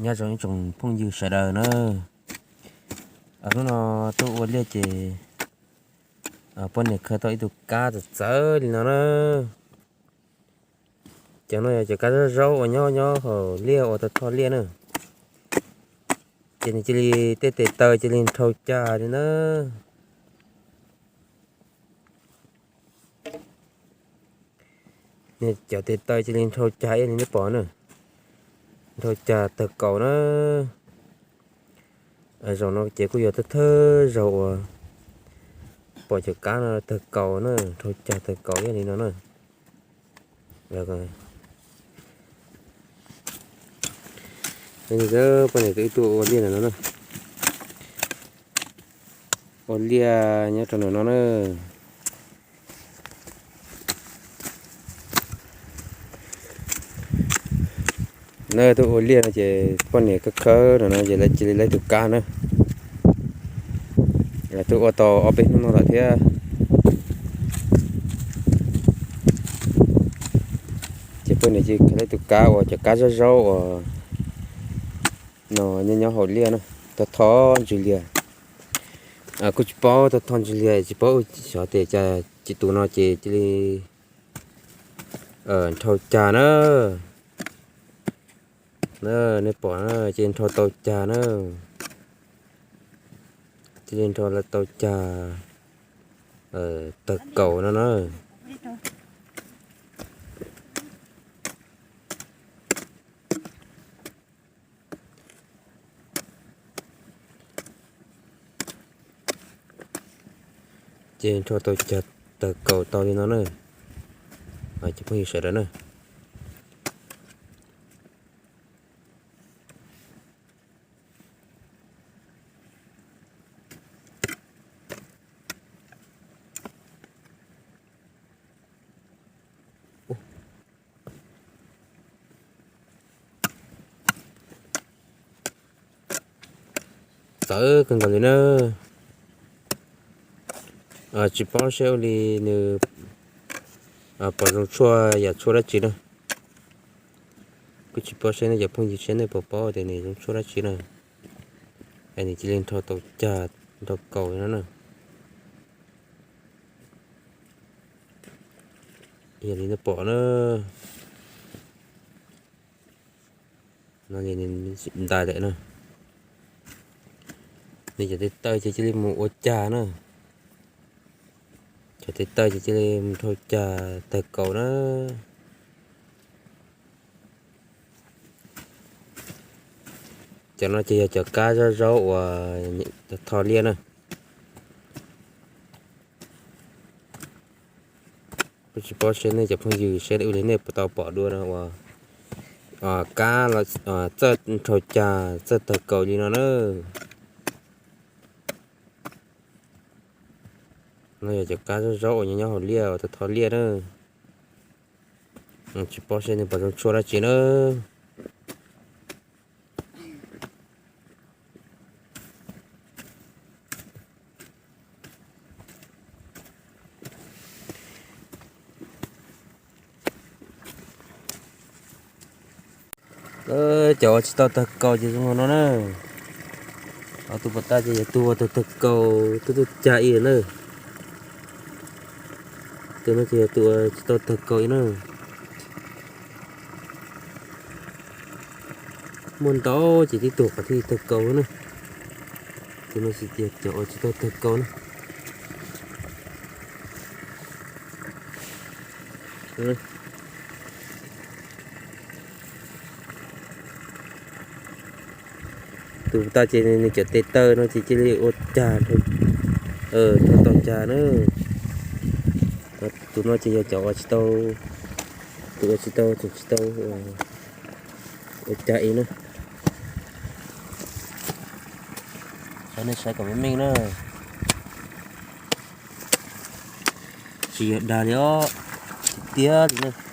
Nyob zoo ib tsoom phooj ywg sawv daws na, hnub no tuaj ua liaj ces poj niam khaws tau ib tug kab txawv txawv li no na. Cov no yog cov kab zaub zaub uas nyob nyob hauv liaj uas tau thoj liaj na. Ces nws cia li tej tes taw cia li nrhau cag li na. Cov tes taw cia li nrhau cag ib yam li nej pom na, nrhau cag tawg kaus na. Zaum no ces kuj yog thawj thawj zaug uas pom cov kab no tawg kaus na, nrhau cag tawg kaus ib yam li no na. Poj niam wb tuaj ua liaj no na, ua liaj nyob rau ntawm no na. Na tuaj ua liaj no ces poj niam khawb khawb no no ces lawv cia li lawv tus kab na. Tuaj ua tau ob peb hnub no lawm thiab. Ces poj niam cia li lawv tus kab uas cov kab zaub zaub uas no nyob nyob hauv liaj na, tau thov ntsws liaj. Kuj tsis paub tau thov ntsws liaj, tsis paub ua xyov tias cas ces tus no ces cia li nrhau cag na. Nej pom na, cia li nrhau tau cag na, cia li nrhau tau cag tawg kaus no na. Ces nrhau tau cag tawg kaus tau li no na, cov phooj ywg sawv daws na. Txawv kawg nkaus li na. Tsis paub seb ua li nws puas zoo tshuaj yam tshuaj dab tsi na. Kuj tsis paub seb nej cov phooj ywg seb nej puas paub tias nws zoo tshuaj dab tsi na. Es nws cia li nrhau tau cag nrhau kaus no na. Yog li nej pom na, no ntais lawm na. Nws cov tes taw ces cia li mus ua cag na. Cov tes taw ces cia li mus nrhau cag tawg kaus na. Cov no ces yog cov kab zaub zaub uas tho liaj na. Kuj tsis paub seb nej cov phooj ywg seb ua li nej puas tau pom dua no uas kab txawj nrhau cag txawj tawg kaus li no na. No yog cov kab zaub zaub uas nyob nyob hauv liaj uas tau tho liaj na. Tsis paub seb nws puas zoo tshuaj dab tsi na. Cov uas tsis tau tawg kaus ces zoo no na. Ho tus puas tas ces yog tus uas tau tawg kaus twb tuaj cag ib na. Tus no ces yog tus uas tsis tau tawg kaus ib na. Muaj ntau ces tib tug qhov thiaj tawg kaus na. Tus no ces yog cov uas tsis tau tawg kaus na. Tus tas ces nws cov tes taw no ces cia li ua cag, nrhau tau cag na. Tus no ces yog cov uas tsis tau, tus uas tsis tau, tseem tsis tau ua cag ib na. Cov nej saib kom meej meej na. Tsis yog dag li os, tiag tiag li na.